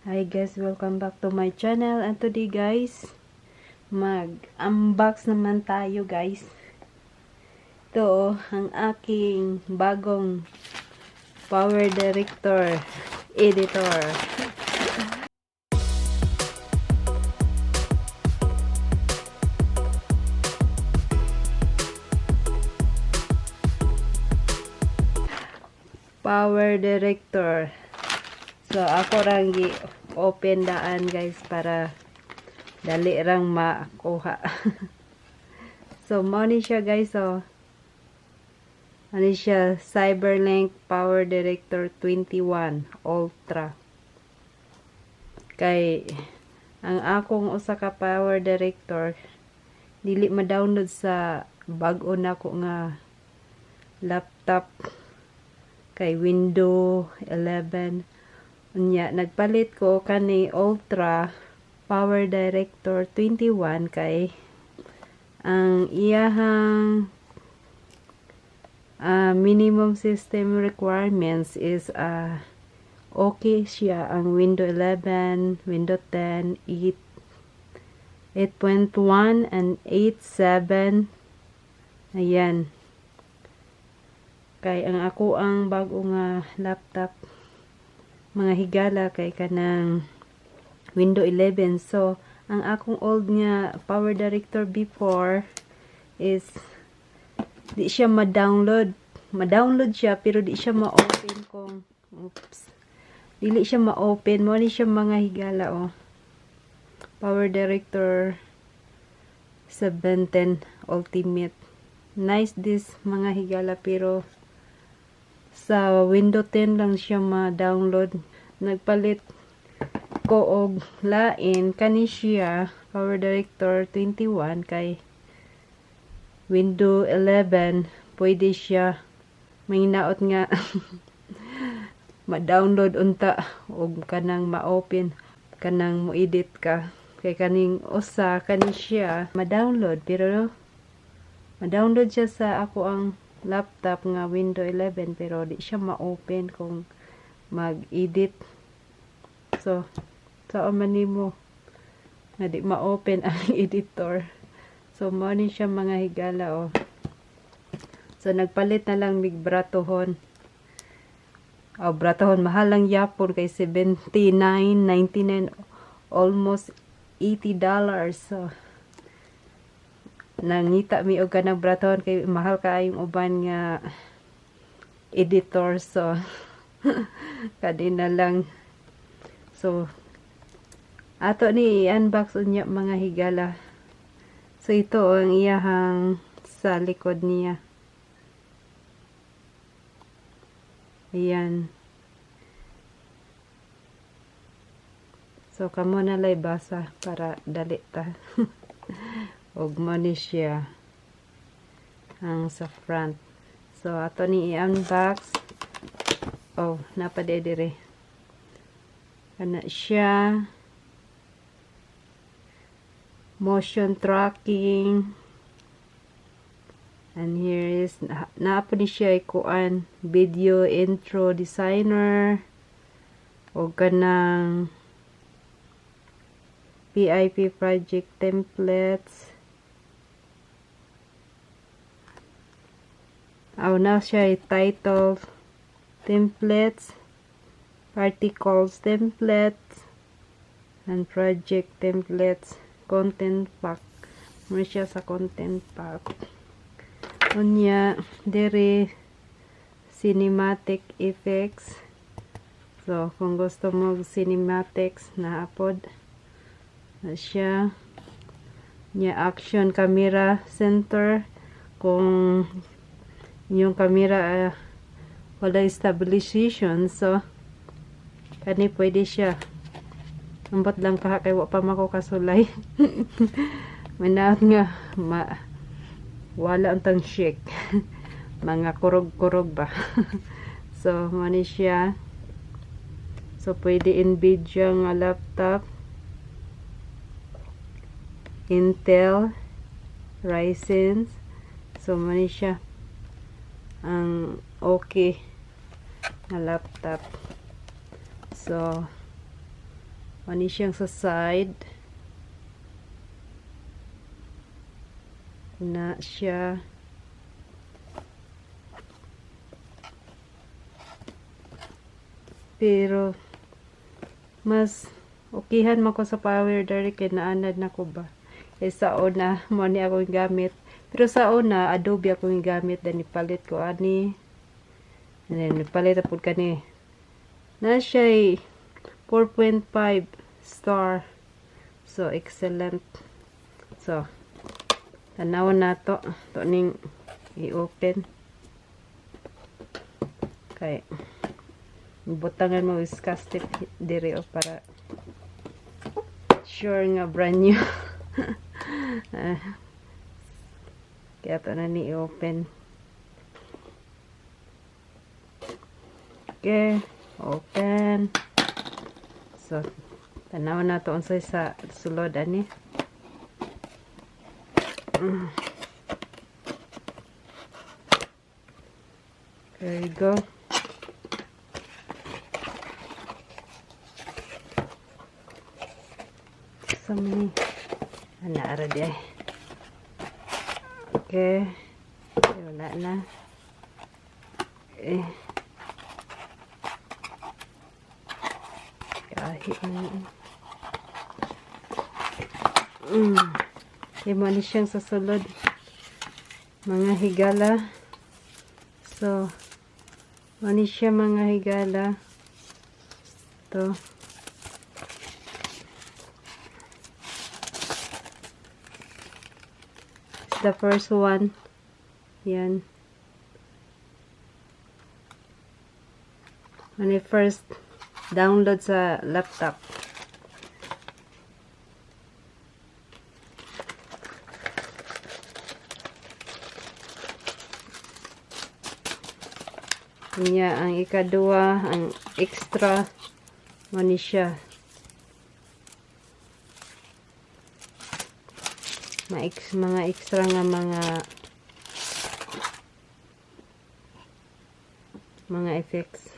Hi guys, welcome back to my channel, and today guys, mag-unbox naman tayo, guys. Ito oh, ang aking bagong Power Director editor. Power Director. So, ako rang gi-open daan, guys, para dali rang makuha. So, mao ni siya, guys, oh. Ano siya? Cyberlink Power Director 21 Ultra. Kay ang akong usa ka Power Director dili ma-download sa bag-o nako nga laptop kay Windows 11. Unya nagpalit ko kani Ultra Power Director 21 kay ang iyahang minimum system requirements is okay siya ang Windows 11, Windows 10, 8, 8.1 and 8.7. Ayan. Kay ang ako ang bago nga laptop, mga higala, kay kanang Windows 11. So, ang akong old nga Power Director before is di siya ma-download. Ma-download siya pero di siya ma-open kung, oops. Dili siya ma-open. Mao ni siya, mga higala, oh. Power Director 710 Ultimate. Nice this, mga higala, pero sa Windows 10 lang siya ma-download. Nagpalit ko og lain, kani siya Power Director 21 kay Windows 11 pwede siya. May naot nga ma-download unta og kanang ma-open, kanang mo-edit ka, kay kaning usa, kani siya ma-download, pero ma-download siya sa ako ang laptop nga Windows 11 pero di siya ma-open kung mag-edit. So, sao man nimo nga di ma-open ang editor? So, mao ni siya, mga higala, oh. So, nagpalit na lang mig bratohon. Oh, bratohon, mahal lang yapon kay 79.99, almost $80. So, nangita mi og kanang bratohon kay mahal kaayong uban nga editor, so kadi na lang. So ato ni i-unbox unya, mga higala. So ito ang iyahang sa likod niya. Ayan. So kamo na lay basa para dali ta. Og mo ni siya ang sa front. So ato ni i-unbox. Oh, napa dire. Kana siya. Motion tracking. And here is naa ni siya ikuan, video intro designer o kanang PIP project templates. Aw, na siya title templates, particles templates, and project templates, content pack. Mo siya sa content pack. Unya, dere cinematic effects. So, kung gusto mo cinematics, naapod na siya. Nya action camera center, kung yung camera wala stabilization, so kani pwede siya. Ambot lang kaha kay wa pa mako kasulay. Manaot nga ma wala ang shake, mga kurog-kurog ba. So mao ni siya. So pwede Nvidia nga laptop, Intel Ryzen. So mao ni siya ang okay na laptop. So, Ani siyang sa side. Na siya. Pero mas okihan man ko sa Power Direct kay naanad na ko ba. Kay sa una, mo ni akong gamit. Pero sa una, Adobe akong gamit, then ipalit ko ani. And then ipalit na pud kani. Na siya 4.5 star. So excellent. So tanawon nato to ning i-open. Kay butangan mo scotch tape diri o para sure nga brand new. Ah, kaya to na ni i-open. Okay, open. So, tanaw na to unsay sa sulod ani. There you go. So many. Ana ara di ay. Okay. Wala na. Eh. Kahit na yun. Kaya mo ni siyang sa sulod. Mga higala. So, mao ni siya, mga higala. To. It's the first one. Yan. When I first download sa laptop. Niya, ang ikaduha, ang extra, mao ni siya. Mga extra nga mga effects.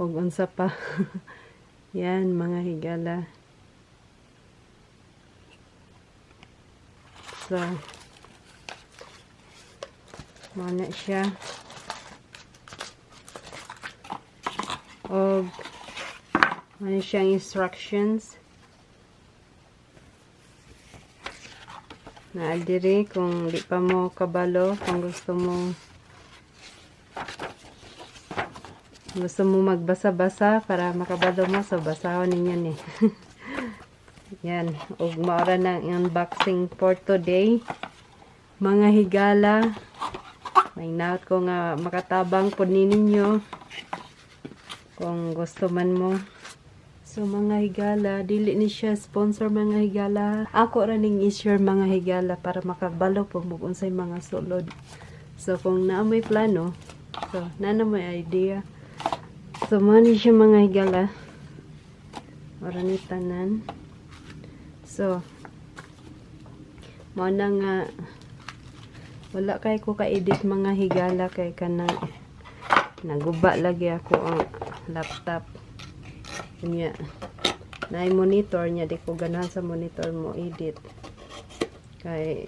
Ug unsa pa. Yan, mga higala. So, mao na siya. Og ano siyang instructions. Na diri kung di pa mo kabalo, kung gusto mo magbasa-basa para makabalo mo, so basahon ninyo ni. Yan, ug maora na ang unboxing for today. Mga higala, may naot ko nga makatabang po ni ninyo kung gusto man mo. So mga higala, dili ni siya sponsor, mga higala. Ako ra ning i-share, mga higala, para makabalo po mo unsay mga sulod. So kung naa may plano, so naa na may idea. So mao ni siya, mga higala. Ora ni tanan. So mao na nga wala kay ko ka-edit, mga higala, kay kanang naguba lagi ako ang laptop. Unya, naay monitor niya, di ko ganahan sa monitor mo edit. Kay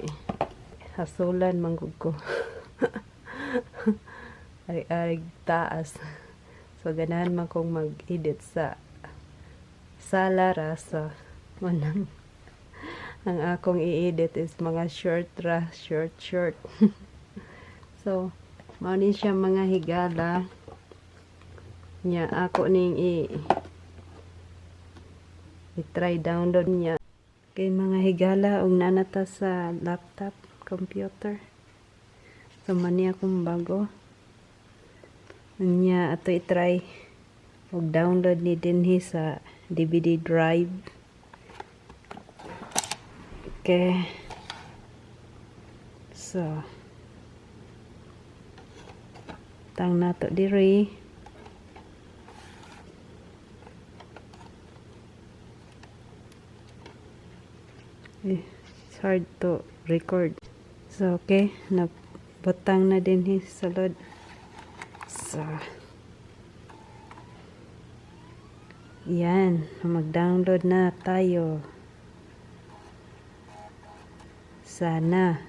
hasulan man gud ko. Ay ay taas. So ganahan man kong mag-edit sa sala ra, so manang ang akong i-edit is mga short ra, short short. So mao ni siya, mga higala. Nya ako ning i-try download niya. Kay mga higala, og nanata sa laptop, computer. So mani akong bago. Nya ato i-try og download ni dinhi sa DVD drive. Okay. So tang nato diri. Eh, it's hard to record. So, okay. Nabutang na din sa sulod. So, Yan, mag-download na tayo. Sana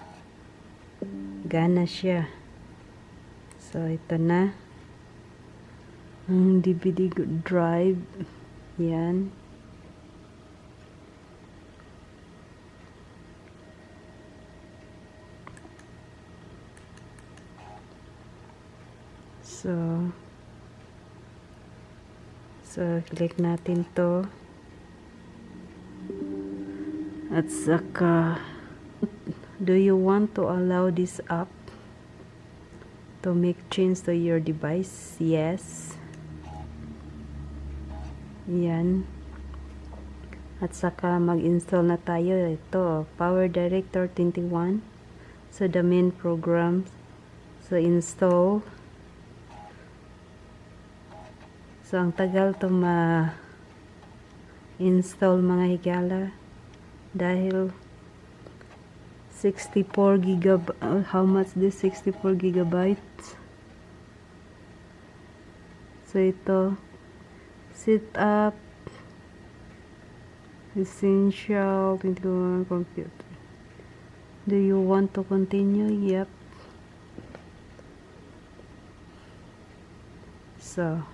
gana siya. So, ito na. Ang DVD drive. Yan. So, click natin to. At saka, do you want to allow this app to make change to your device? Yes. Yan. At saka, mag-install na tayo. Ito, Power Director 21. So, the main program. So, install. So, ang tagal to ma-install, mga higala, dahil 64 gigab how much this 64 gigabytes. So, ito, set up essential 21 computer. Do you want to continue? Yep. So,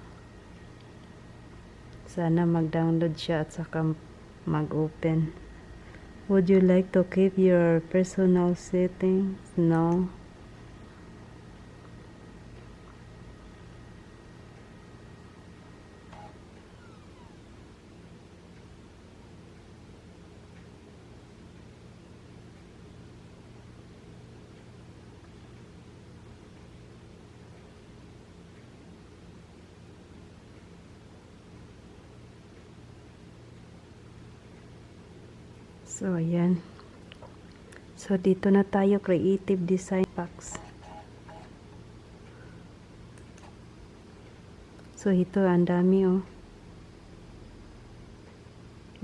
sana mag-download siya at saka mag-open. Would you like to keep your personal settings? No. So, ayan. So, dito na tayo, Creative Design Packs. So, ito, ang dami, oh.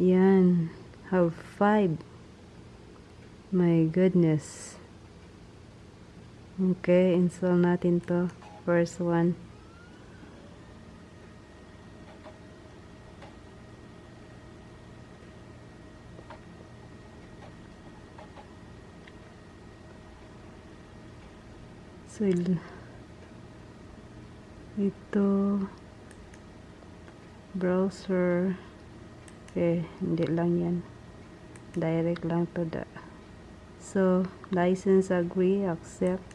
Yan. Have five. My goodness. Okay, install natin to. First one. So, ito, browser. Okay, hindi lang yan. Direct lang to da. So, license agree, accept.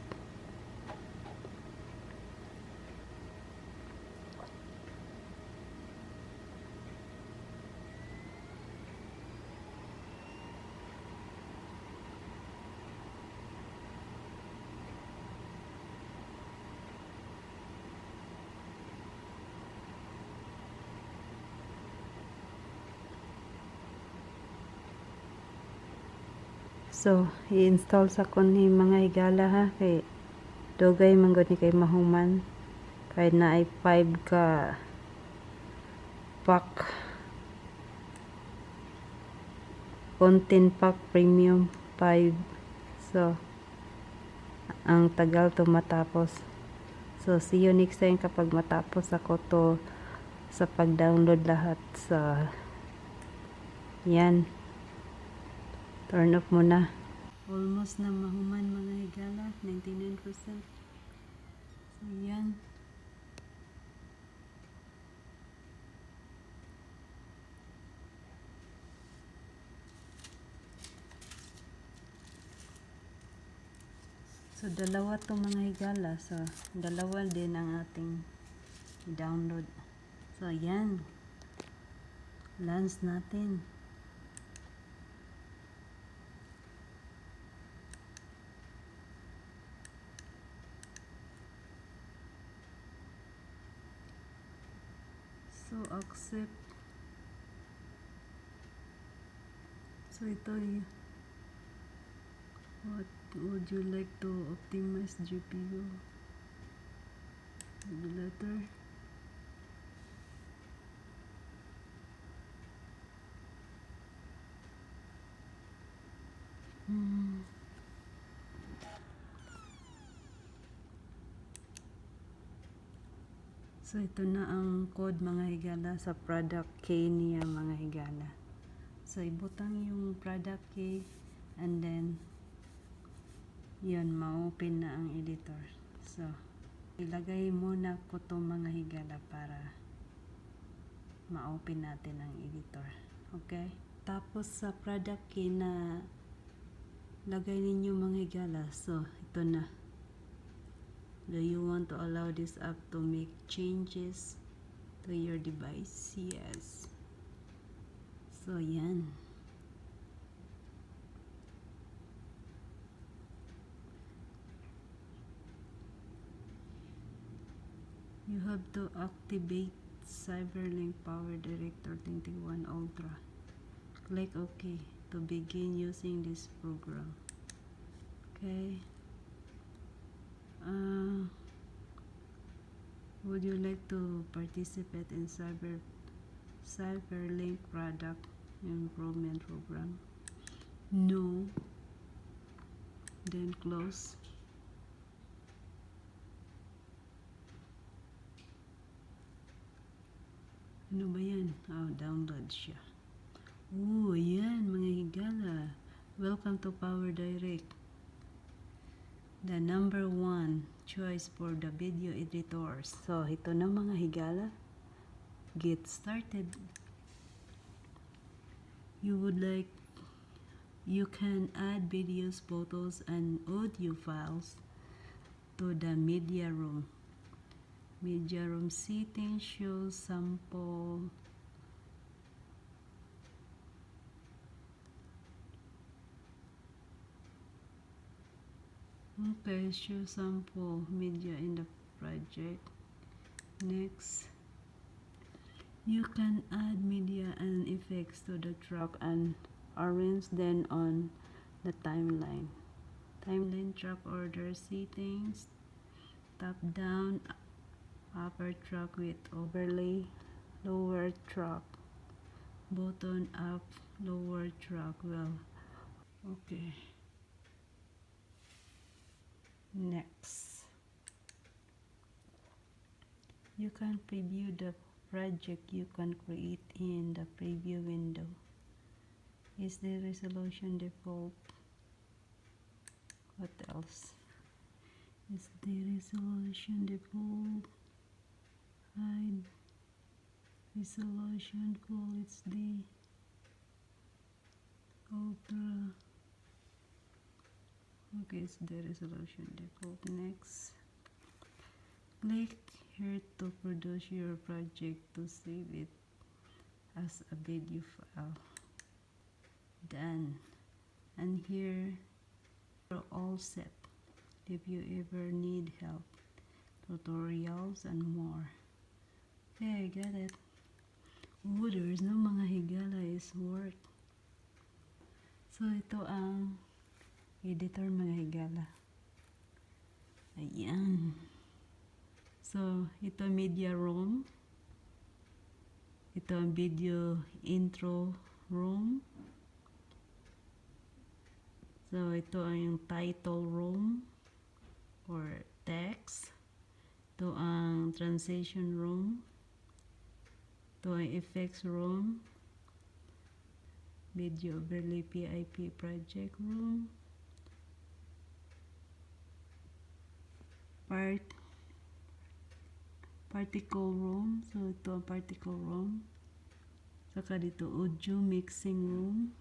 So, i-install sa ko ni, mga higala, ha, kay dugay man gud ni kay mahuman. Kahit na ay 5 ka pack, content pack premium 5. So, ang tagal to matapos. So, see you next time kapag matapos ako to sa pag-download lahat sa yan. Turn off muna. Almost na mahuman, mga higala, 99%. So, yan. So, dalawa to, mga higala. So, dalawa din ang ating download. So, yan. Launch natin. So, accept. So, ito what would you like to optimize GPU? The letter. So, ito na ang code, mga higala, sa product key niya, mga higala. So, ibutang yung product key and then yun, ma-open na ang editor. So, ilagay muna ko to, mga higala, para ma-open natin ang editor. Okay? Tapos sa product key na lagay ninyo, mga higala. So, ito na. Do you want to allow this app to make changes to your device? Yes. So, yan. You have to activate Cyberlink Power Director 21 Ultra. Click OK to begin using this program. Okay. Would you like to participate in Cyberlink Product Improvement Program? No. Then close. Ano ba yan? Oh, download siya. Oh, ayan, mga higala. Welcome to Power Direct, the number one choice for the video editors. So, ito na, mga higala. Get started. You can add videos, photos, and audio files to the media room. Media room setting shows sample. Okay, show sample media in the project. Next, you can add media and effects to the track and arrange them on the timeline. Timeline track order settings, top down, upper track with overlay, lower track, button up, lower track. Well, okay. Next, you can preview the project you can create in the preview window. Is the resolution default? What else? Is the resolution default? Hide resolution, full HD, ultra. Okay, it's the resolution default. Next, click here to produce your project to save it as a video file. Done. And here you're all set. If you ever need help, tutorials and more. Okay, I got it. Oh, there is no, mga higala, is work. So, ito ang editor, mga higala. Ayan. So, ito media room. Ito ang video intro room. So, ito ang title room or text. Ito ang transition room. Ito ang effects room. Video overlay PIP project room. Particle room. So, ito ang particle room. Saka dito, audio mixing room.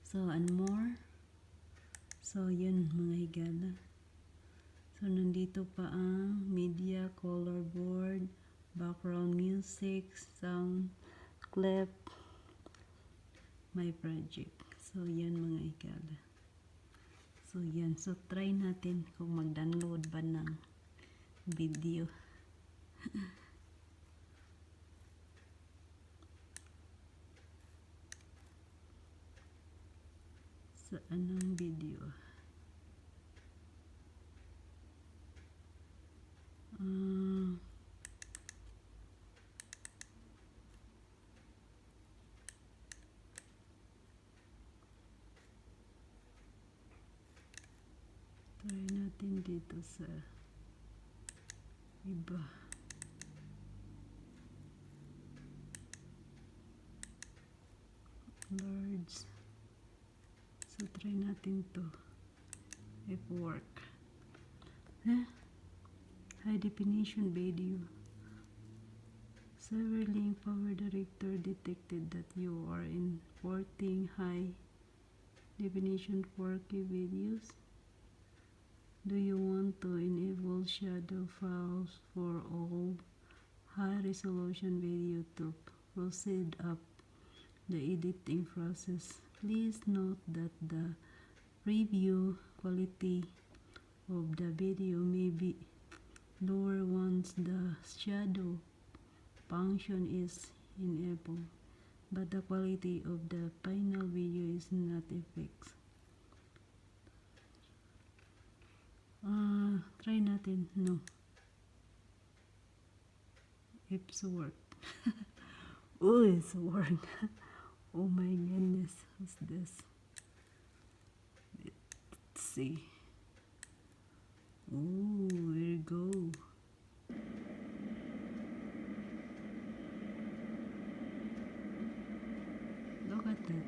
So, and more. So, yun, mga higala. So, nandito pa ang media, color board, background music, sound clip, my project. So, yan, mga higala. So, yan. So, try natin kung mag-download ba ng video. Sa anong video? Try natin dito sa iba. Large. So, try natin to. If work. Eh? High definition video. CyberLink PowerDirector detected that you are importing high definition 4K videos. Do you want to enable shadow files for all high resolution video to proceed up the editing process? Please note that the preview quality of the video may be lower once the shadow function is enabled, but the quality of the final video is not affected. Ah, try natin. No. It's work. Oh, it's work. Oh my goodness. What's this? Let's see. Oh, here we go. Look at that.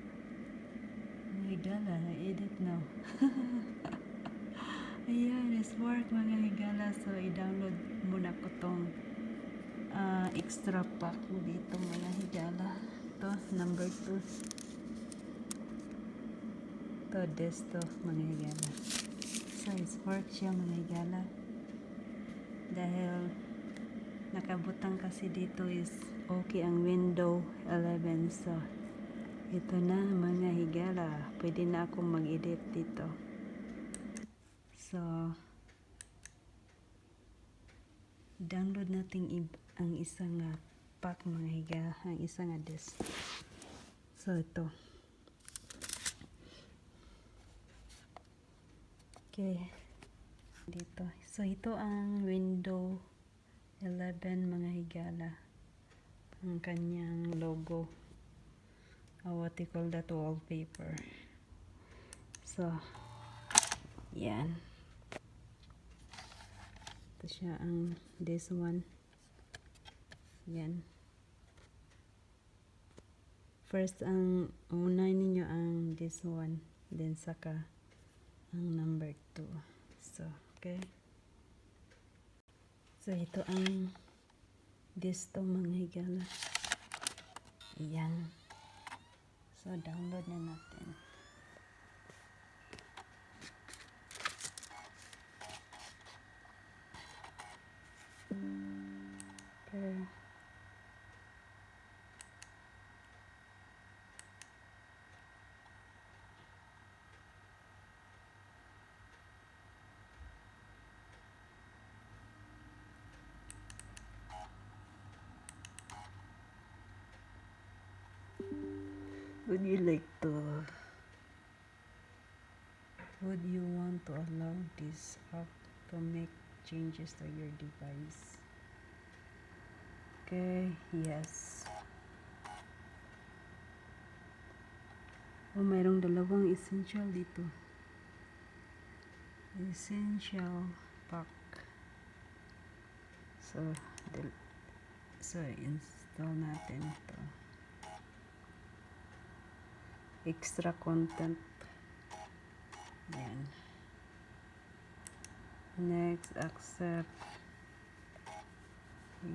Mga higala, na-edit now. Ayan, it's work, mga higala. So, i-download muna ko tong extra pack dito, mga higala. Ito, number 2. Ito, this to, mga higala. So, it's work siya, mga higala. Dahil nakabutang kasi dito is okay ang window 11. So, ito na, mga higala. Pwede na akong mag-edit dito. So, download natin ang isang pack, mga higala, ang isang disc. So, ito. Okay. Dito. So, ito ang window 11, mga higala. Ang kanyang logo. What you call that, wallpaper. So, yan. Ito siya ang this one. Yan. First, ang una ninyo ang this one. Then, saka ang number 2. So, okay. So, ito ang this to, mga higala. Ayan. So, download na natin. Okay. Would you want to allow this app to make changes to your device? Okay, yes. Oh, mayroong dalawang essential dito. Essential pack. So, install natin ito. Extra content. Yan. Next, accept.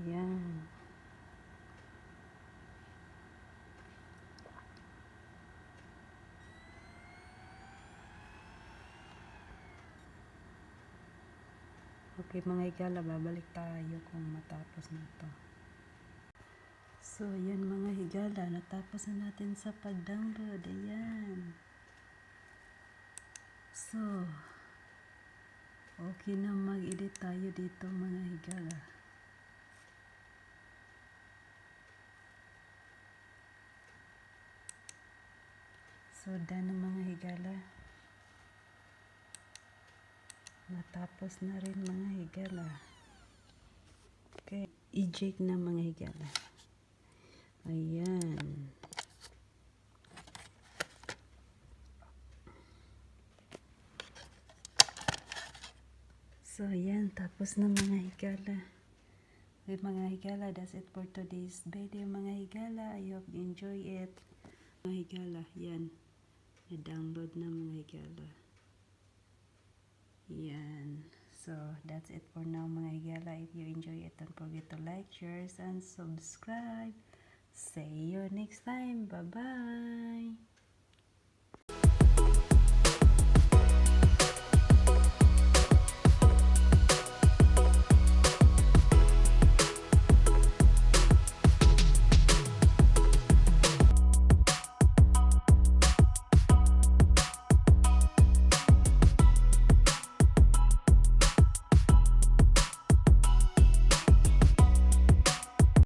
Yan. Okay, mga higala, babalik tayo kung matapos na to. So, ayan, mga higala, natapos na natin sa pag-download. Ayan. So, okay na mag-edit tayo dito, mga higala. So, done na, mga higala. Natapos na rin, mga higala. Okay, eject na, mga higala. Ayan. So, ayan. Tapos na, mga higala. Okay, mga higala, that's it for today's video, mga higala. I hope you enjoy it. Mga higala, yan. Na-download na, mga higala. Yan. So, that's it for now, mga higala. If you enjoy it, don't forget to like, share, and subscribe. See you next time. Bye-bye.